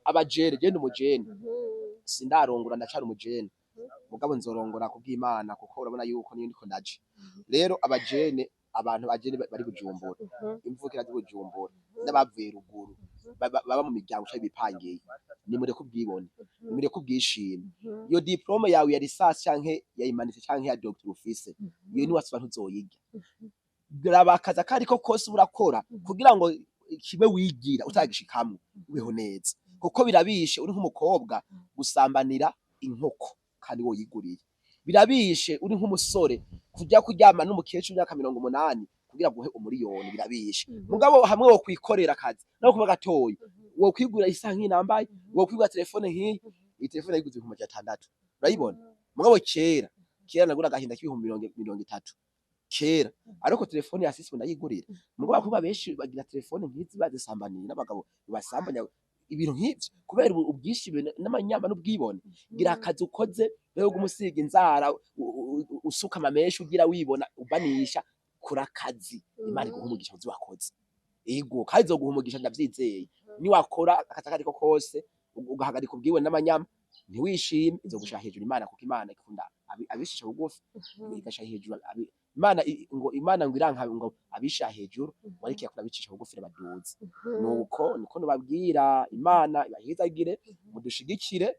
Abajene, je ndi umujene, sindarongora, ndacari umujene, mugabo nzorongora kubw'Imana, kuko urabona yuko niyo ndiko ndaje. Rero abajene, abantu bajene bari Bujumbura, imvukira z'i Bujumbura n'abavuye ruguru baba mu miryango canke bipangiye, nimureke ubwibone, nimureke ubwishime. Iyo diplôme yawe ya licence canke ya humanités canke ya doctorat ufise, iyo niwasaba ntuzoyirya. Raba akazi akariko kose urakora kugira ngo kimwe wigira utagishikamwo ubeho neza, kuko birabishe uri nk'umukobwa gusambanira inkoko kandi woyiguriye, birabishe uri nk'umusore kuja kuryama n'umukecuru w'imyaka 80 kugira guhe umuriyoni, birabishe. Mugabo hamwe wo kwikorera akazi naho kuba gatoyi, wo kwigura isaha nk'iyi nambaye, wo kwigura telefone nk'iyi, iyi telefone nayiguze 600,000, urayibona. Mugabo kera kera nagura agahinda k'ibihumbi 30 kera, ariko telefone ya sisi ndayigurira. Mugabo abakobwa benshi bagira telefone nk'izi bazisambaniye n'abagabo basambanya ibintu nk'ivyo kubera ubwishime n'amanyama n'ubwibone. Gira akazi ukoze rero, umusiga inzara, usuka amamenshi, ugira wibona ubanisha. Kora akazi, Imana iguha umugisha uzi wakoze. Ego, kandi izoguha umugisha, ndavyizeye. Niwakora akazi akariko kose, ugahagarika ubwibone n'amanyama, ntiwishime, izogushira hejuru Imana, kuko Imana ikunda abishisha bugufi, igasha hejuru Imana ngo Imana ngo iranka ngo abisha hejuru, ariko yakunda abicisha bugufi baduze. Nuko niko nubabwira, Imana ibahezagire, mudushigikire.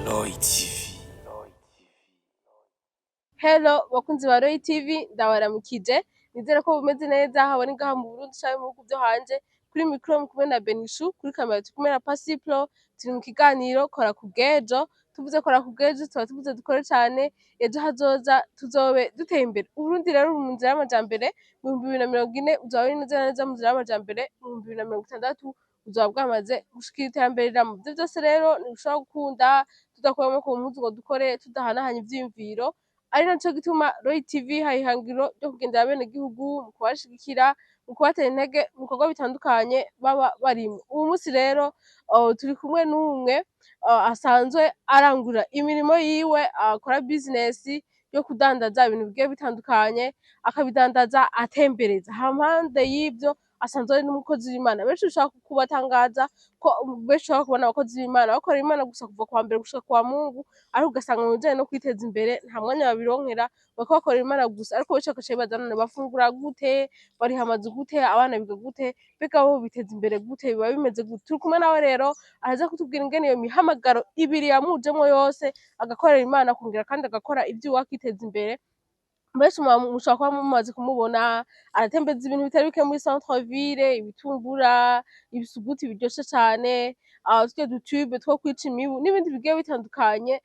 Lloyd TV. Hello bakunzi ba Roy TV, ndabaramukije, nizere ko bumeze neza habone ngaha mu Burundi canke mu bihugu vyo hanze. Kuri micro muri kumwe na Benishu, kuri kamera turi kumwe na Pasiplo. Turi mu kiganiro Kora ku bw'ejo. Tuvuze kora ku bw'ejo, tuba tuvuze dukore cane, ejo hazoza tuzobe duteye imbere. Uburundi rero buri mu nzira y'amajambere. Mu 2040 uzoba uri neza na neza mu nzira y'amajambere, mu 2060 buzoba bwamaze gushikira iterambere rirama. Ivyo vyose rero ntibishobora gukunda tudakuye amaboko mu mpuzu ngo dukore, tudahanahanya ivyiyumviro, ari naco gituma Roy TV ihaye ihangiro ryo kugendera abenegihugu mu kubashigikira, mu kubatera intege mu bikorwa bitandukanye baba barimwo. Uwu musi rero turi kumwe n'umwe asanzwe arangura imirimo yiwe, akora business yo kudandaza ibintu bigiye bitandukanye, akabidandaza atembereza. Hampande y'ivyo asanzwe ari n'umukozi w'Imana. Benshi bishobora kubatangaza ko benshi bashobora kubona abakozi b'Imana bakorera Imana gusa kuva kuwa mbere gushika kuwa Mungu, ariko ugasanga mu bijanye no kwiteza imbere nta mwanya babironkera, bariko bakorera Imana gusa. Ariko benshi bagaca bibaza: none bafungura gute, bariha amazu gute, abana biga gute, mbega bo biteza imbere gute, biba bimeze gute? Turi kumwe nawe rero, araza kutubwira ingene iyo mihamagaro ibiri yamujemwo yose, agakorera Imana akongera kandi agakora ivy'iwe akiteza imbere. Benshi mushobora kuba mumaze kumubona aratembeza ibintu bitari bike muri centre ville: ibitumbura, ibisuguti biryoshe cane, turya dutube two kwica imibu n'ibindi bigiye bitandukanye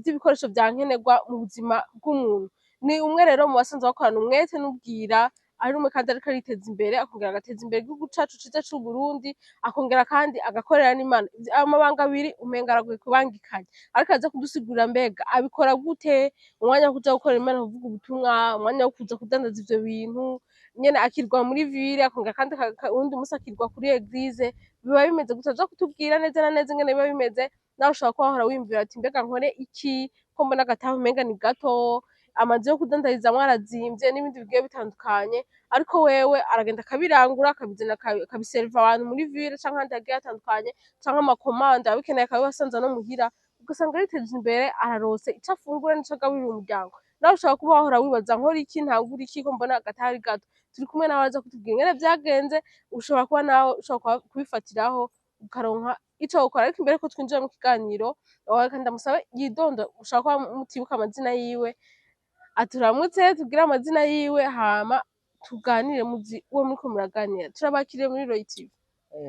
vy'ibikoresho vya nkenerwa mu buzima bw'umuntu. Ni umwe rero mu basanzwe bakorana umwete n'ubwira, ari umwe kandi ariko ariteza imbere, akongera agateza imbere igihugu cacu ciza c'Uburundi, akongera kandi agakorera n'Imana. Ayo mabanga abiri umenga aragoye kubangikanya, ariko araza kudusigurira mbega abikora gute: umwanya wo kuja gukorera Imana, kuvuga ubutumwa, umwanya wo kuza kudandaza ivyo bintu nyene, akirwa muri ville, akongera kandi uwundi musi akirwa kuri église, biba bimeze gute? Aza kutubwira neza na neza ingene biba bimeze. Nawe ushobora kuba wahora wiyumvira ati: mbega nkore iki ko mbona agataha umenga ni gato, amazu yo kudandarizamwo arazimvye, n'ibindi bigiye bitandukanye. Ariko wewe aragenda akabirangura, akabizana, akabiseriva abantu muri ville canke ahandi hagiye hatandukanye, canke ama commandes ababikeneye akabibasanza no muhira, ugasanga ariteje imbere, ararose ico afungura n'ico agaburira umuryango. Nawe ushobora kuba wahora wibaza: nkora iki, ntangure iki ko mbona agataha ari gato? Turi kumwe nawe, aza kutubwira ingene vyagenze. Ushobora kuba nawe ushobora kubifatiraho ukaronka ico wokora. Ariko imbere ko twinjira mu kiganiro, reka ndamusabe yidondo. Ushobora kuba mutibuka amazina yiwe, aturamutse, tubwire amazina yiwe, hama tuganire muzi uwo muriko muraganira. Turabakiriye muri Roy TV.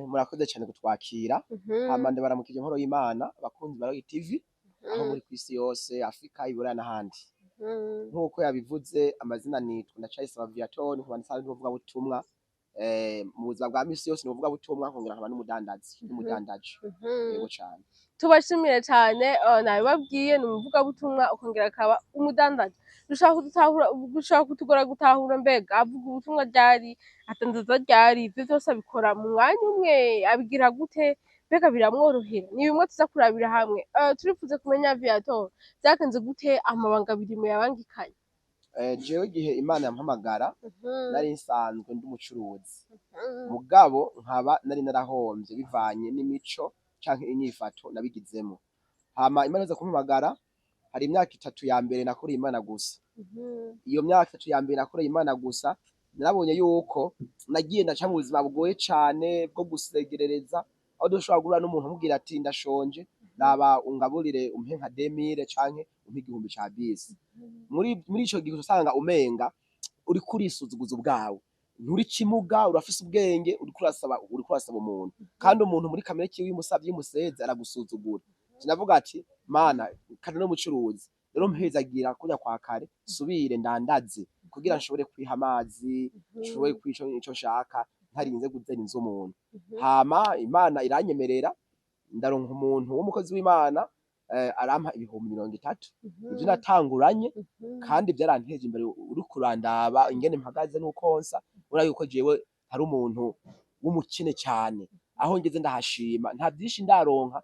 Murakoze cyane kutwakira. Hama ndabaramukije inkoro y'Imana, abakunzi ba Roy TV aho muri kw'isi yose, Afrika, Iburaya n'ahandi. Nk'uko yabivuze, amazina nitwa Ndacayisaba Viator, nkaba nsanzwe umuvugabutumwa mu buzima bwa misi yose, ni umuvugabutumwa, nkongera nkaba n'umudandazi, n'umudandaji. Yego cane. Tubashimire cyane. Nabibabwiye, ni umuvugabutumwa ukongera akaba umudandaji. Dushaka kudutahura, dushaka kutugora gutahura: mbega avuga ubutumwa ryari, adandaza ryari, ivyo vyose abikora mu mwanya umwe, abigira gute? Mbega Mbega biramworohera? Ni bimwe tuza kurabira hamwe. Turifuza kumenya, Viatora, vyagenze gute? Amabanga abiri muyabangikanye? Jewe igihe Imana yampamagara, nari nsanzwe ndi umucuruzi, mugabo nkaba nari narahomvye bivanye n'imico canke inyifato nabigizemo. Hama Imana iza kumpamagara, hari imyaka 3 ya mbere nakoreye Imana gusa. Iyo myaka 3 ya mbere nakoreye Imana gusa, narabonye yuko nagiye ndaca mu buzima bugoye cane bwo gusegerereza, aho dushobora guhura n'umuntu amubwira ati ndashonje, raba ungaburire, umpe nka 2000 canke umpe 1000 ca bisi. Muri ico gihe usanga umenga uriko urisuzuguza ubwawe, nturi kimuga, urafise ubwenge, uriko urasaba umuntu, kandi umuntu muri kamere kiwe iyo umusavye, iyo umuseze, aragusuzugura. Sinavuga ati Mana, kare n'umucuruzi rero mpezagira kurya kwa kare, subire ndandaze kugira nshobore kwiha amazi, nshobore kwica ico nshaka ntarinze guzera inzu umuntu. Hama Imana iranyemerera, ndaronka umuntu w'umukozi w'Imana, arampa 30.000. Ivyo natanguranye kandi vyaranteje imbere. Uriko urandaba ingene mpagaze n'uko nsa, urabona yuko jewe hari umuntu w'umukene cane. Aho ngeze ndahashima, nta vyinshi ndaronka,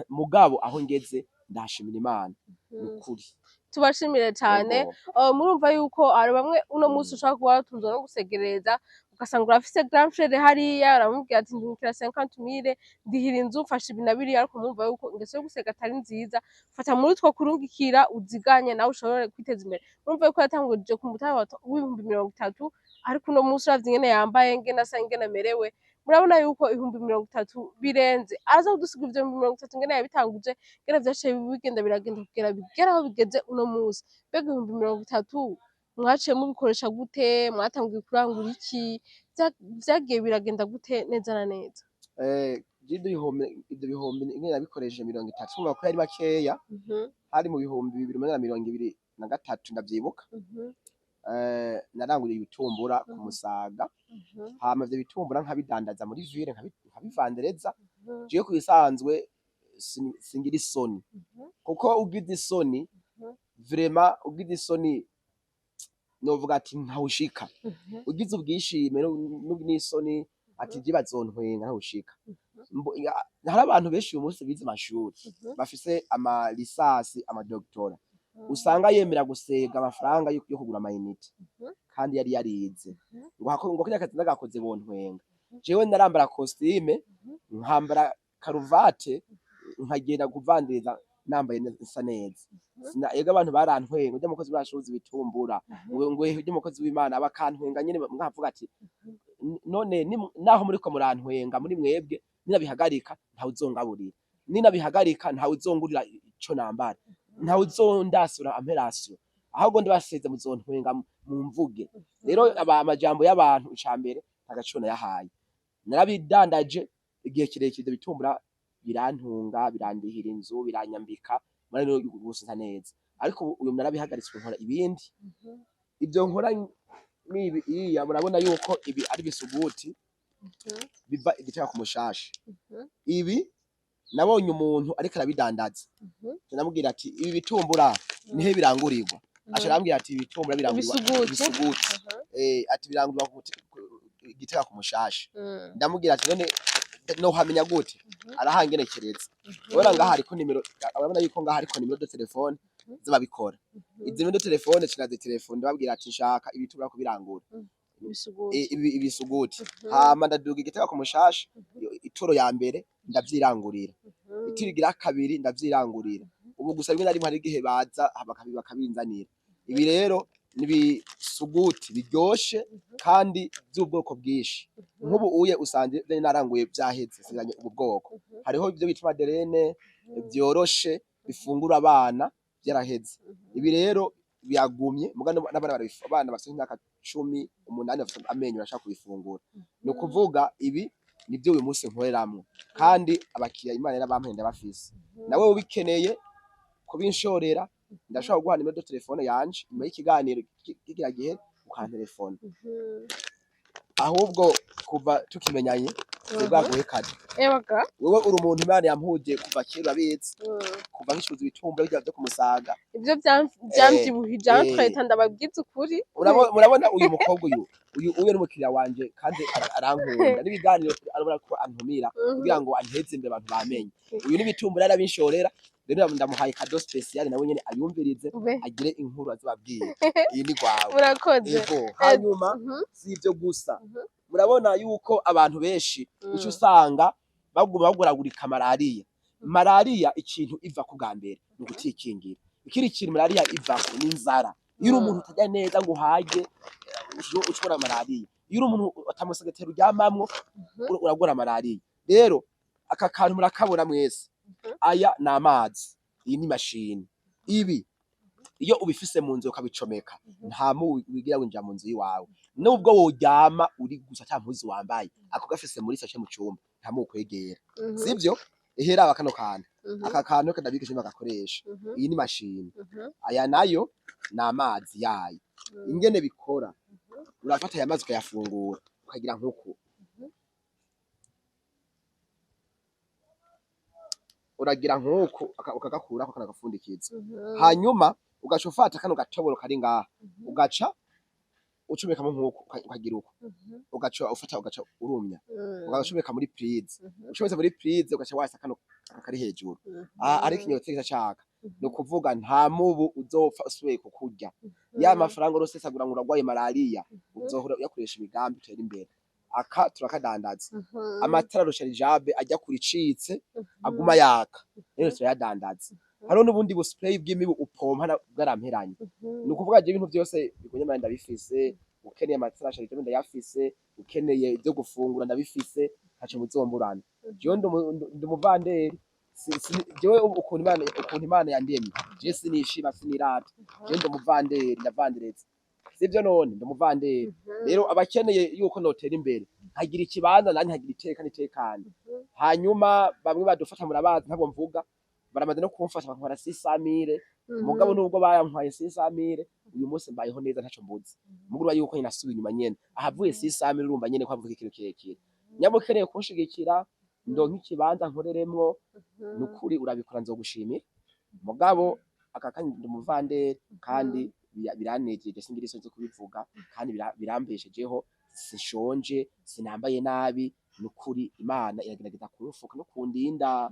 mugabo aho ngeze ndahashimira Imana nukuri. Tubashimire cane. Yego. Murumva yuko hari bamwe uno munsi ushobora kuba watunzwe no gusegereza, ugasanga urafise grand frère hariya, aramubwira ati ndungikira 50 mille, ndihira inzu, mfasha ibi na biriya. Ariko murumva yuko ingeso yo gusega atari nziza. Fata muri utwo kurungikira, uziganye, nawe ushobore kwiteza imbere. Murumva yuko yatangurije ku mutahe w'30.000, ariko uno munsi uravye ingene yambaye, ingene asa, ingene amerewe, murabona yuko 30.000 birenze. Araza kudusigura ivyo 30.000 ingene yabitanguje, ingene vyaciye bigenda biragenda kugera bigera aho bigeze uno munsi. Mbega 30.000 mwaciye mubikoresha gute? Mwatanguye kurangura iki? Vyagiye biragenda gute neza na neza? Ivyo bihumbi ingene nabikoresheje 30, urumva ko yari makeya. Hari mu 2023, ndavyibuka. Naranguriye ibitumbura ku Musaga. Hama ivyo bitumbura nkabidandaza muri ville, nkabivandereza. Jewe ku bisanzwe singira isoni, kuko ugize isoni, vraiment ugize isoni, novuga ati ntawushika. Ugize ubwishime n'isoni ati je bazontwenga, ntawushika. Hari abantu benshi uyu munsi bize amashuri, bafise ama licence, amadoktora, usanga yemera gusega amafaranga yo kugura ama unités kandi yari yarize, ngo ngo kirya kazi ndagakoze bontwenga. Jewe narambara costume, nkambara karuvate, nkagenda kuvandiriza nambaye nsa neza. Ego, abantu barantwenga, urya mukozi urashuza ibitumbura, ngo urya mukozi w'Imana, bakantwenga nyene. Nkavuga ati none naho muriko murantwenga, muri mwebwe ninabihagarika ntawe uzongaburira, ninabihagarika ntawe uzongurira ico nambara, ntawe uzondasura amperasiyo, ahubwo ndabaseze muzontwenga mumvuge. Rero amajambo y'abantu, icambere nta gaciro nayahaye. Narabidandaje igihe kirekire ivyo bitumbura, birantunga, birandihira inzu, biranyambika, murabona gusa neza. Ariko ubu narabihagaritse, nkora ibindi. Ivyo nkora nibi iya murabona yuko ibi ari bisuguti biva igitega ku Mushasha. Ibi nabonye umuntu ariko arabidandaza, ndamubwira ati ibi bitumbura nihe birangurirwa? Aca arambwira ati ibi bitumbura birangurirwa Ibisuguti. Ibisuguti. Ati birangurirwa igitega ku Mushasha. Ndamubwira ati none nohamenya gute? Arahangenekereza. Urabona ngaha hariko nimero, urabona yuko ngaha hariko numéro de téléphone z'ababikora. Izi numéro de téléphone cinaze telefone, ndababwira ati nshaka ibitumbura kubirangura. Ibisuguti. Ibi ibisuguti. Hama ndaduga igitega ku Mushasha, itoro ya mbere ndavyirangurira, itiro igira kabiri ndavyirangurira. Ubu gusa rimwe na rimwe hari igihe baza bakabinzanira. Ibi rero ni ibisuguti biryoshe kandi vy'ubwoko bwinshi. Nk'ubu uye usanze vyari naranguye vyaheze, nsigaranye ubu bwoko. Hariho ivyo bita madeleine vyoroshe bifungura abana, vyaraheze. Ibi rero biragumye, muga n'abana abana bafise imyaka 18 bafise amenyo barashaka kubifungura. Ni ukuvuga ibi nivyo uyu munsi nkoreramwo, kandi abakiriya Imana yarabampaye ndabafise. Nawe ubikeneye kubinshorera, ndashobora kuguha numéro de téléphone yanje nyuma y'ikiganiro kigira gihe, ukantelefona. Ahubwo kuva tukimenyanye Ubwaguhe cadeau. Ebaga. Wewe uri umuntu Imana yampuje kuva kera, urabizi, kuva nk'icuza ibitumbura bijya vyo kumusaga. Ivyo vyamvyibuhije entre ndababwiza ukuri. Murabona uyu mukobwa, uyu ni umukiriya wanje kandi arankunda n'ibiganiro arabona ko antumira kugira ngo anteze imbere, abantu bamenye. Uyu n'ibitumbura yarabinshorera, rero ndamuhaye cadeau spécial, nawe nyene ayumvirize, Ube. agire inkuru azobabwira. Iyi ni gwawe. Murakoze. Ego, hanyuma si ivyo gusa. Murabona yuko abantu benshi uca usanga baguma baguragurika malariya. Malariya ikintu iva ku bwa mbere ni ugutikingira. Ikindi kintu malariya ivako ni inzara. Iyo uri umuntu utarya neza ngo uhage, ushobora malariya. Iyo uri umuntu atamusegetera uryamamwo, uragwara malariya. Rero aka kantu murakabona mwese. Aya ni amazi, iyi ni mashini. Ibi iyo ubifise mu nzu ukabicomeka, nta mubu wigira winjira mu nzu iwawe, nubwo woryama uri gusa ata mpuzu wambaye. Ako gafise muri sashe mu cumba, nta mubu ukwegera. Sivyo? Ehera kano kantu. Aka kantu kadabigisha bagakoresha. Iyi ni mashini. Aya nayo ni amazi yayo. Ingene bikora, urafata aya mazi ukayafungura, ukagira nkuku, uragira nkuku, ukagakurako kano gapfundikizo. Hanyuma ugaca ufata kano gatoboro kari ngaha, ugaca ucomekamo nkuku, ukagira uko, ugaca ufata, ugaca urumya, ugacomeka muri prise. Ucometse muri prise, ugaca wasa kano aka kari hejuru. Aha ari ikinyoteri caka. Ni ukuvuga nta mubu uzopfa usubiye kukurya. Ya mafaranga urosesagura ngo uragwaye malariya, uzohora uyakoresha imigambi utera imbere. Aka turakadandaza. Amatara rechargeable ajya kuricitse, aguma yaka, rero turayadandaza. Hariho n'ubundi bu spray bw'imibu upompa bwaramperanye. Ni ukuvuga je ibintu byose bigoye amahera ndabifise. Ukeneye amatara rechargeable ndayafise, ukeneye ibyo gufungura ndabifise, ntaco muzomburana. Jewe ndi umuvanderi. Jewe ukuntu Imana yandemye, je sinishima, sinirata. Je ndi umuvanderi, ndavandereza, sivyo? None ndi umuvanderi. Rero abakeneye yuko notera imbere, nkagira ikibanza nanjye, nkagira iteka n'itekane. Hanyuma bamwe badufata murabazi, ntabwo mvuga, baramaze no kumfasha bantwara 600 mille. Mugabo nubwo bayantwaye 600 mille, uyu munsi mbayeho neza, ntaco mbuze. Muguru yuko nyine nasubiye inyuma nyene ahavuye 600 mille, urumva nyene ko havuga ikintu kirekire. Nyamukeneye kunshigikira ndonke ikibanza nkoreremwo, nukuri urabikora nzogushimira. Mugabo aka kanya ndi umuvanderi kandi biranejeje, singira isoni zo kubivuga, kandi birambeshejeho, sinshonje, sinambaye nabi. Nukuri Imana iragerageza kumfuka no kundinda.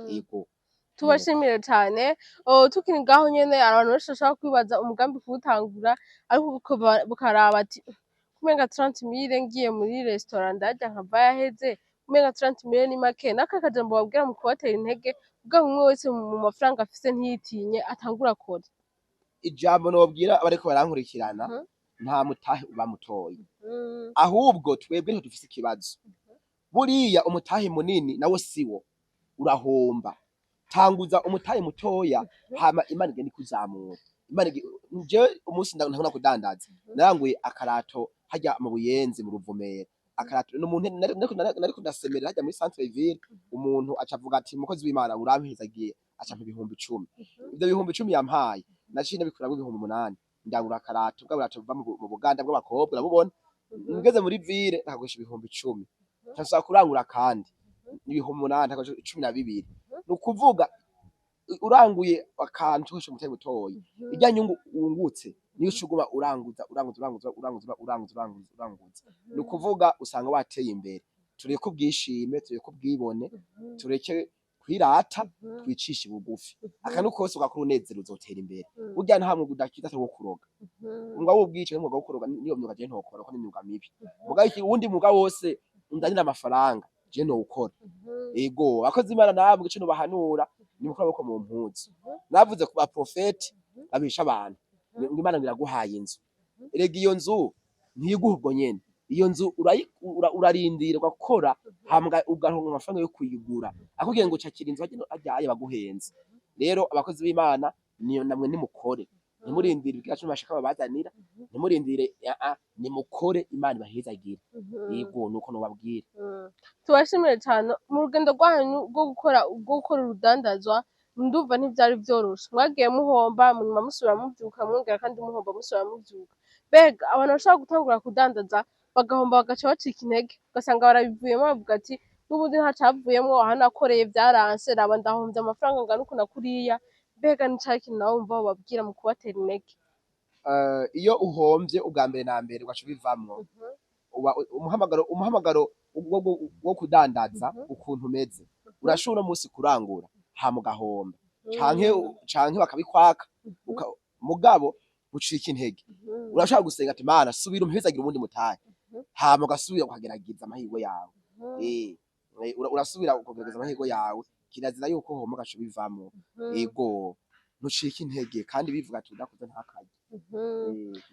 Ego. Tubashimire cyane. Oh, tukiri ngaho nyene, abantu benshi bashobora kwibaza umugambi kuwutangura, ariko bukaraba ati kumenga 30 mille ngiye muri restaurant ndarya nkava yaheze, kumenga 30 mille ni make. N'aka kajambo babwira mu kubatera intege kugira ngo umwe wese mu mafaranga afise ntiyitinye, atangure akore. Ijambo nobwira abariko barankurikirana, nta mutahe uba mutoyi. Ahubwo twebwe niho dufise ikibazo. Buriya umutahe munini nawo siwo, urahomba. Tanguza umutahe mutoya, hama Imana igenda ikuzamura. Imana jewe umunsi ntabona kudandaza, naranguye akarato hajya mu Buyenzi mu Ruvumera. Akarato n'umuntu nariko ndasemerera hajya muri centre ville, umuntu aca avuga ati: "Mukozi w'Imana, urampezagiye." Aca ampa 10,000. Ivyo 10,000 yampaye, naciye ndabikuramwo 8,000, ndangura akarato. Bwa burato buva mu Buganda bw'abakobwa, urabubona. Ngeze muri ville nkagurisha 10,000, ntasubira kurangura kandi 8,000, nkagurisha 12,000. Ni ukuvuga uranguye akantu ukoresheje umutahe mutoyi, irya nyungu wungutse niyo uca uguma uranguza, uranguza, uranguza, uranguza, uranguza, uranguza, uranguza. Ni ukuvuga usanga wateye imbere. Tureke ubwishime, tureke ubwibone, tureke kwirata, twicishe bugufi. Akantu kose ugakora unezero, uzotera imbere. Burya nta mwuga udakiza atari uwo kuroga. Umwuga w'ubwicanyi n'umwuga wo kuroga niyo myuga je ntokora, kuko ni imyuga mibi. Mugabo uwundi mwuga wose unzanira amafaranga, je nowukora. Ego, abakozi b'Imana namwe, ico nobahanura ni mukura amaboko mu mpuzu. Navuze ku baprofeti babesha abantu ngo Imana ngo iraguhaye inzu. Erega iyo nzu ntiguha ubwo nyene. Iyo nzu urarindira ugakora, hama ugaronka amafaranga yo kuyigura. Akubwiye ngo cakira inzu harya baguhenze. Rero abakozi b'Imana niyo namwe nimukore, ntimurindire ibigira cumi bashaka babazanira, ntimurindire, nimukore, Imana ibahezagire. Yego, nuko nobabwira. Tubashimire cyane mu rugendo rwanyu rwo gukora urudandazwa. Ndumva ntivyari vyoroshe, mwagiye muhomba, munyuma musubira muvyuka, mwongera kandi muhomba, musubira muvyuka. Mbega abantu bashobora gutangura kudandaza bagahomba, bagaca bacika intege, ugasanga barabivuyemo, bavuga ati N'ubundi ntacavuyemwo, aho nakoreye vyaranse, raba ndahomvye amafaranga angana uku na kuriya. Mbega ni cahe kintu nawe wumva wobabwira mu kubatera intege? Iyo uhomvye ubwa mbere na mbere ugaca ubivamwo, uba umuhamagaro wo kudandaza ukuntu umeze, urashobora uno musi kurangura hama ugahomba canke bakabikwaka, mugabo ucika intege. Urashobora gusenga ati: "Mana, subira umpezagire uwundi mutahe", hama ugasubira ukagerageza amahirwe yawe. Urasubira ukagerageza amahirwe yawe. Kirazira yuko uhomba ugaca ubivamwo. Ego, ntucike intege, kandi bivuga ati: "Udakoze ntakarye."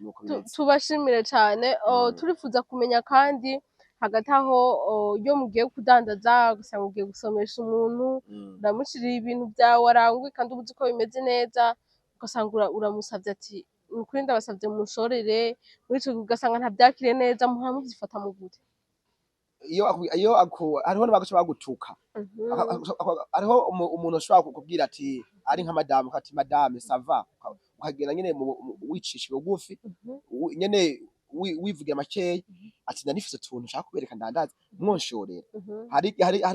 Nuko bimeze. Tubashimire cane. Turifuza kumenya kandi hagati aho, iyo mugiye kudandaza ugasanga ugiye gusomesha umuntu, uramushirira ibintu vyawe waranguye kandi uba uzi ko bimeze neza, ugasanga uramusavye ati: "Nukuri ndabasavye munshorere", muri ico gihe ugasanga ntavyakiriye neza, muhora muvyifata gute? Iyo hariho n'abaca bagutuka. Hariho umuntu ashobora kukubwira ati, ari nka madamu, ati: "Madame, ça va?" Ukagenda nyene wicisha bugufi, nyene wivugira makeya ati: "Ndanifise utuntu nshaka kubereka ndandaza, mwonshorera?" Hari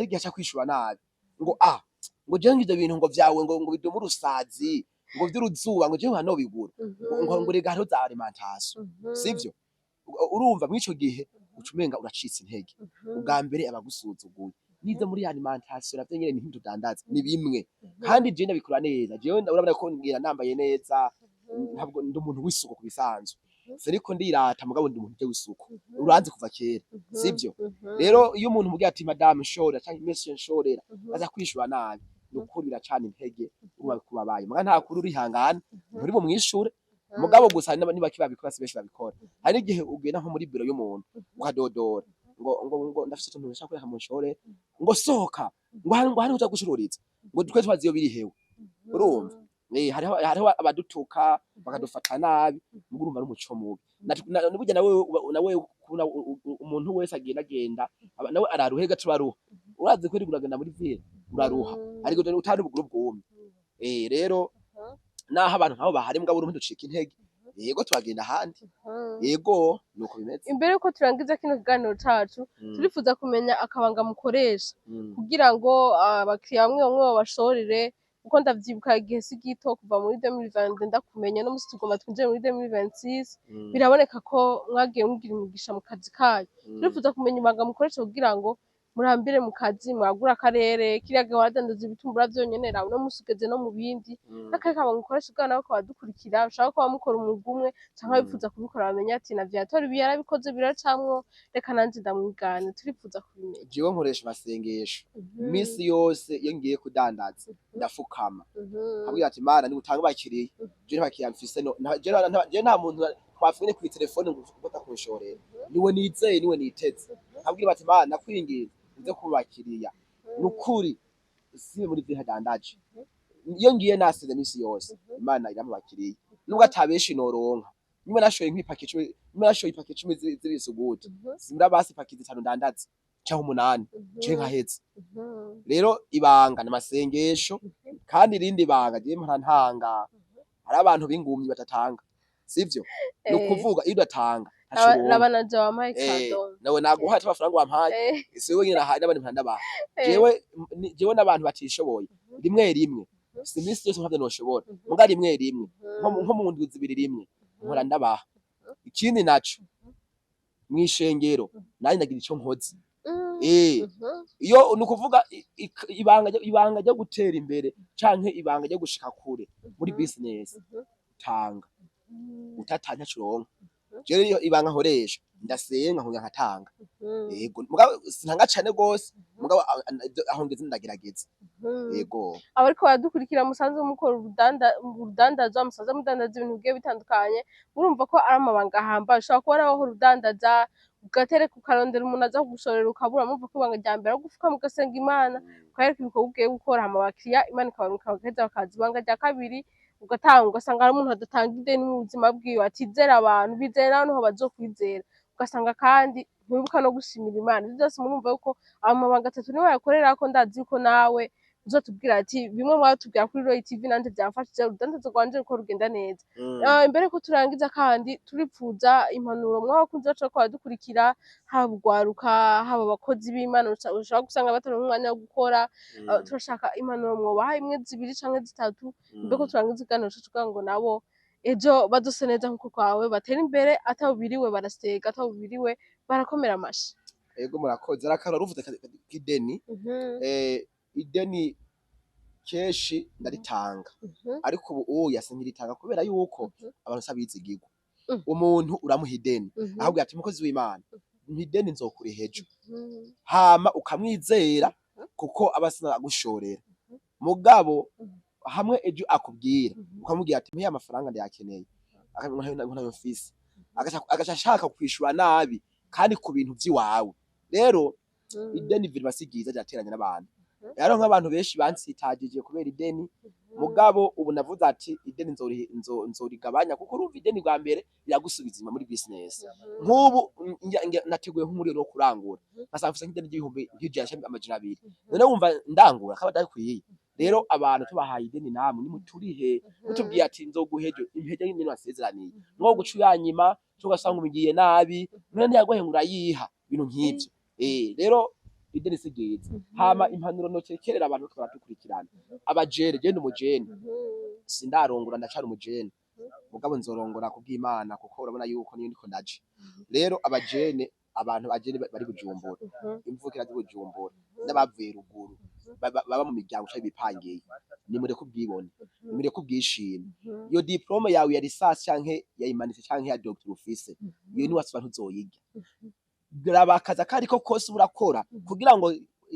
igihe aca kwishura nabi ngo: "Ah, ngo jewe ngo ivyo bintu ngo vyawe ngo biduma urusazi ngo vy'uruzuba, ngo jewe nkanobigura, ngo rega hariho za alimentation." Sivyo? Urumva mw'ico gihe uca umenga uracitse intege. Ubwa mbere abagusuzuguye nizo muri alimentation navyo nyene ni nk'utudandaza, ni bimwe. Kandi jewe ndabikora neza, jewe urabona ko ngira nambaye neza, ntabwo ndi umuntu w'isuku ku bisanzwe, siniko ndirata, mugabo ndi umuntu w'isuku, uranzi kuva kera, sivyo? Rero iyo umuntu umubwiye ati: "Madame, nshorera", canke "Monsieur, nshorera", aza kwishura nabi, nukuri biracana intege, uba kubabaye, muga nta kuri, urihangana, nturi bumwishure. Mugabo gusa niba babikora, si benshi babikora. Hari n'igihe ugenda nko muri biro y'umuntu ukadodora ngo "Ndafise utuntu nshaka kwereka, munshore", ngo: "Sohoka", ngo: "Hano uza gucururiza", ngo "Twe twazi iyo biri hewe." Urumva, hariho abadutuka bakadufata nabi, mugo urumva n'umuco mubi. Burya nawe nawe kubona umuntu wese agenda agenda nawe araruha, ega turaruha. Urazi ko uriko uragenda muri ville uraruha, ariko utari ubuguru bwumye. Rero naho abantu nk'abo bahari, mugabo urumva ntiducika intege. Yego, turagenda ahandi. Yego, nuko bimeze. Imbere yuko turangiza kino kiganiro cacu, turifuza kumenya akabanga mukoresha kugira ngo abakiriya bamwe bamwe babashorere, kuko ndavyibuka igihe si gito, kuva muri 2022 ndakumenya, no musi tugomba twinjire muri 2026, biraboneka ko mwagiye mugira imigisha mu kazi kanyu. Turifuza kumenya ibanga mukoresha kugira ngo murambire mu kazi, mwagure akarere. Kiriya gihe wadandaza ibitumbura vyonyene, raba uno musi ugeze no mu bindi. N'akahe kabanga mukoresha kugira nabo badukurikira bashaka kuba mukora umwuga umwe canke abifuza kubikora bamenye ati: "Na Viatora ibi yarabikoze biracamwo, reka nanje ndamwigane"? Turifuza kubimenya. Jewe nkoresha amasengesho misi yose. Iyo ngiye kudandaza ndafukama, nkabwira ati: "Mana, niba utanga abakiriya, jewe nta bakiriya mfise, no jewe nta muntu twavuganye kuri telefone ngo ufata kunshorera, niwe nizeye, niwe niteze." Nkabwira bati: "Mana, nakwinginze uze kuba abakiriya." Nukuri sibe muri vyo hadandaje, iyo ngiye nasize misi yose, Imana irampa abakiriya nubwo atabenshi noronka. Niba nashoye nk'ipaki 10, niba nashoye ipaki 10 z'ibisuguti, simbura basi ipaki 5 ndandaza canke 8 canke nkaheza. Rero ibanga n'amasengesho. Kandi irindi banga jewe mpora ntanga, hari abantu b'ingumyi batatanga, sivyo? Ni ukuvuga iyo udatanga ntaco uronka. Raba nanje wampaye cadeau. Nawe naguhaye amafaranga wampaye. Si wewe nyene nahaye, n'abandi mpora ndabaha. Jewe n'abantu batishoboye rimwe rimwe, si iminsi yose ntavyo noshobora, muga rimwe rimwe, nko mu ndwi 2 rimwe mpora ndabaha. Ikindi naco, mw'ishengero nanje ndagira ico nkoze. Iyo ni ukuvuga ibanga ryo gutera imbere canke ibanga ryo gushika kure muri business, tanga. Utatanga ntaco uronka. Jewe rero ibanga nkoresha, ndasenga nkongera nkatanga. Yego, mugabo sintanga cane gose, mugabo aho ngeze ndagerageza. Yego. Abariko baradukurikira musanzwe mukora urudandazwa, musanzwe mudandaza ibintu bigiye bitandukanye, murumva ko ari amabanga ahambaye. Ushobora kuba nawe wahora udandaza ugatereka, ukarondera umuntu aza kugushorera ukabura. Murumva ko ibanga rya mbere ari ugupfukama ugasenga Imana, ukareka ibikorwa ugiye gukora, hama abakiriya Imana ikabarungika bagaheza bakaza. Ibanga rya kabiri, ugatanga. Ugasanga hari umuntu adatanga ideni mu buzima bwiwe, atizera abantu, bizera nawe niho bazokwizera. Ugasanga kandi ntiwibuka no gushimira Imana. Ivyo vyose murumva yuko ayo mabanga atatu niwe yakorerako. Ndazi yuko nawe Uzotubwira ati bimwe mwatubwira kuri Roy TV nanje vyamfashije, urudandazo rwanje ruko rugenda neza. Imbere ko turangiza kandi turipfuza impanuro mw'abakunzi bacu bariko baradukurikira, haba urwaruka, haba abakozi b'Imana ushobora gusanga bataronka umwanya wo gukora. Turashaka impanuro mwobaha, imwe, zibiri canke zitatu, mbere ko turangiza ikiganiro cacu, kugira ngo nabo ejo bazose neza nkuko kwawe, batere imbere ataho biriwe barasega, ataho biriwe barakomera amashi. Ego, murakoze. Arakara ruvuze k'ideni. Ideni kenshi ndaritanga, ariko ubu uya sinkiritanga kubera yuko abantu sabizigirwa. Umuntu uramuha ideni, ahubwo ati mukozi w'Imana, mpa ideni nzokuriha ejo, hama ukamwizera kuko aba asa agushorera. Mugabo hamwe ejo akubwira, ukamubwira ati mpiye amafaranga ndayakeneye, akamubwira ngo ntayo mfise, agaca ashaka kwishura nabi kandi ku bintu vy'iwawe. Rero ideni virima si ryiza, rirateranya n'abantu. Rero nk'abantu benshi bansitagije kubera ideni. Mugabo ubu navuze ati ideni nzorigabanya, kuko urumva ideni bwa mbere riragusubiza inyuma muri business. Nk'ubu nateguye nk'umuriyoni wo kurangura, nkasanga mfise nk'ideni ry'ibihumbi nk'ijana canke 200. None wumva ndangura kaba adakwiye? Rero abantu tubahaye ideni, namwe nimuturihe. Mutubwiye ati nzoguha ejo, impeje nyene wasezeraniye, nko guca uyanyima tugasanga ubigiye nabi, none ntiyaguhe ngo urayiha ibintu nk'ivyo. Rero ideni si ryiza. Hama impanuro notekerera abantu bariko baradukurikirana, abajene, je ndi umujene, sindarongora, ndacari umujene, mugabo nzorongora kubw'Imana, kuko urabona yuko niyo ndiko ndaje. Rero abajene, abantu bajene bari Bujumbura, imvukira z'i Bujumbura n'abavuye ruguru, baba mu miryango canke bipangiye, nimureke ubwibone, nimureke ubwishime. Iyo diplôme yawe ya licence canke ya humanités canke ya doctorat ufise, iyo niwasuba ntuzoyirya. Raba akazi akariko kose urakora kugira ngo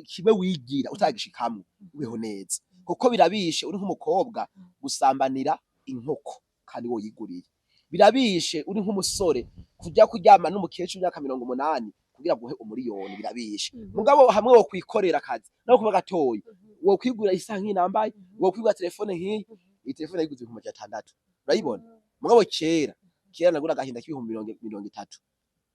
kimwe wigira utagishikamwo ubeho neza, kuko birabishe uri nk'umukobwa gusambanira inkoko kandi woyiguriye, birabishe uri nk'umusore kuja kuryama n'umukecuru w'imyaka 80 kugira guhe umuriyoni, birabishe. Mugabo hamwe wo kwikorera akazi naho kuba gatoyi, wo kwigura isaha nk'iyi nambaye, wo kwigura telefone nk'iyi, iyi telefone nayiguze 600,000, urayibona. Mugabo kera kera nagura agahinda k'ibihumbi 30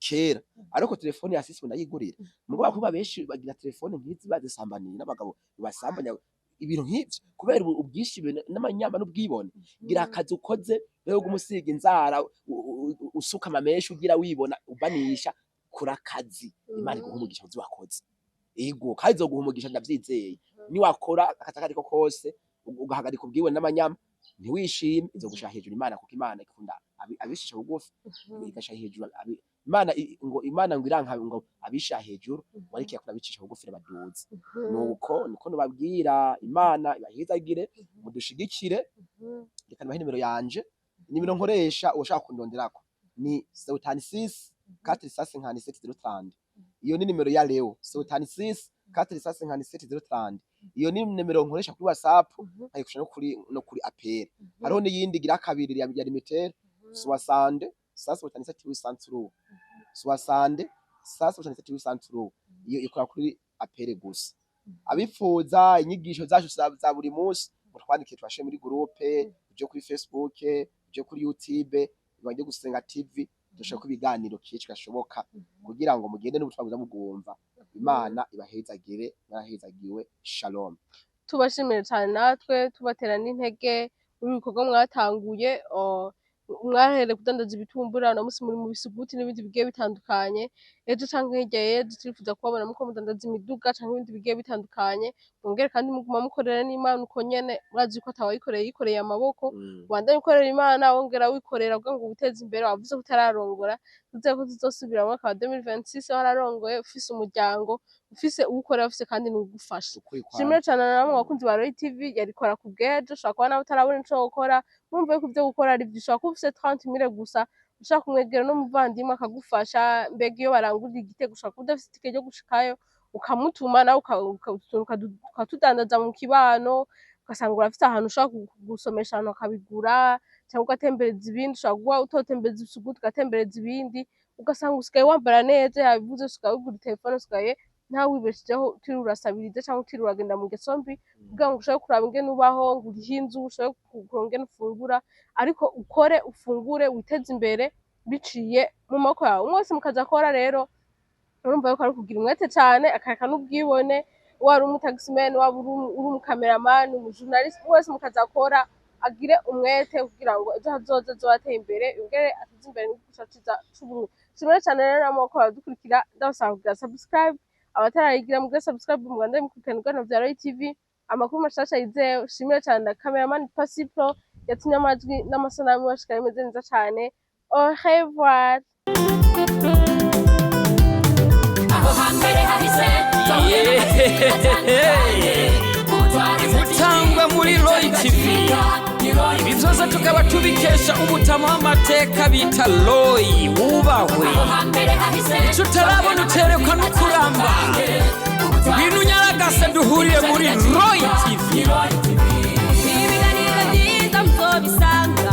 kera, ariko telefone ya sisi ndayigurira. Mugabo abakobwa benshi bagira telefone nk'izi bazisambaniye n'abagabo basambanya, ibintu nk'ivyo, kubera ubwishime n'amanyama n'ubwibone. Gira akazi ukoze rero, umusiga inzara, usuka amamenshi, ugira wibona ubanisha. Kora akazi, Imana iguha umugisha muzi wakoze. Ego, kandi izoguha umugisha, ndavyizeye. Niwakora akazi akariko kose, ugahagarika ubwibone n'amanyama, ntiwishime, izogushira hejuru Imana, kuko Imana ikunda abishisha bugufi, igasha hejuru Imana ngo Imana ngo iranka ngo abisha hejuru, ariko yakunda abicisha bugufi baduze. Nuko niko nubabwira, Imana ibahezagire, mudushigikire. Reka nibahe nimero yanje, nimero nkoresha ushaka kundonderako ni 76 457 030. Iyo ni nimero ya Leo, 76 457 030. Iyo ni nimero nkoresha kuri WhatsApp, nkayikoresha no kuri appel. Hariho n'iyindi igira kabiri ya Lumitel, 60 177 803, 60 177 803. Iyo ikora kuri appel gusa. Abifuza inyigisho zacu za buri munsi, mutwandike tubashe muri groupe, uje kuri Facebook, uje kuri YouTube Ibanje Gusenga TV, dushaka ibiganiro kenshi gashoboka kugira ngo mugende n'ubutumwa bwiza mubwumva. Imana ibahezagire, mwarahezagiwe. Shalom. Tubashimire cyane, natwe tubatera n'intege muri ibikorwa mwatanguye. Mwahereye kudandaza ibitumbura, uno munsi muri mu bisuguti n'ibindi bigiye bitandukanye. Ejo canke hirya y'ejo turifuza kubabona muko mudandaza imiduga canke ibindi bigiye bitandukanye. Mwongere kandi muguma mukorera n'Imana uko nyene, murazi ko atawayikoreye yikoreye amaboko. Ubandanye ukorera Imana, wongera wikorera kugira ngo witeze imbere. Wavuze ko utararongora, tuze ko tuzosubira mu mwaka wa 2026 wararongoye, ufise umuryango, ufise uwukorera, ufise kandi n'uwugufasha. Ukuri kwa Shimire cane namwe bakunzi ba Roy TV. Yarikora ku bw'ejo, ushobora kuba nawe utarabona ico wokora, murumva yuko ivyo gukora ari vyo. Ushobora kuba ufise 30 mille gusa, ushaka kumwegera n'umuvandimwe akagufasha. Mbega iyo barangurira igitego, ushobora kuba udafise itike ryo gushikayo, ukamutuma nawe ukatudandaza mu kibano, ugasanga urafise ahantu ushobora gusomesha abantu bakabigura, cyangwa ugatembereza ibindi. Ushobora kuba utotembereza ibisuguti, ugatembereza ibindi, ugasanga usigaye wambara neza, yabivuze, usigaye wigura telefone, usigaye ntawe wibeshejeho utiriwe urasabiriza cyangwa utiriwe uragenda mu ngeso mbi kugira ngo ushobore kuraba ingene ubaho, ngo urihe inzu, ushobore kuronka ingene ufungura. Ariko ukore, ufungure, witeze imbere biciye mu maboko yawe. Umwe wese mu kazi akora rero, urumva yuko ari kugira umwete cane, akareka n'ubwibone. Waba uri umutaximan, waba uri umucameraman, umujournaliste, wese mu kazi akora agire umwete kugira ngo ejo hazoza azobe ateye imbere, yongere ateze imbere n'igihugu cacu ciza c'Uburundi. Nshimire cane rero namwe ko baradukurikira, ndabasaba kugira subscribe, abatarayigira mugire subscribe, mubandanye mukurikirana ibiganiro vya Roy TV, amakuru mashasha yizewe. Nshimire cane na cameraman Pasi Pro yatumye amajwi n'amasanamu bashika bimeze neza cane. Au revoir. Aho hambere hahise. Imutangwa muri Roy TV, ibi byose tukaba tubikesha umutama w'amateka bita Roy wubahwe. Aho hambere hahise. Icyo utarabona uterekwa no kuramba. Ngwino unyaragase duhurire muri Roy TV. Ibiganiro byiza muzobisanga.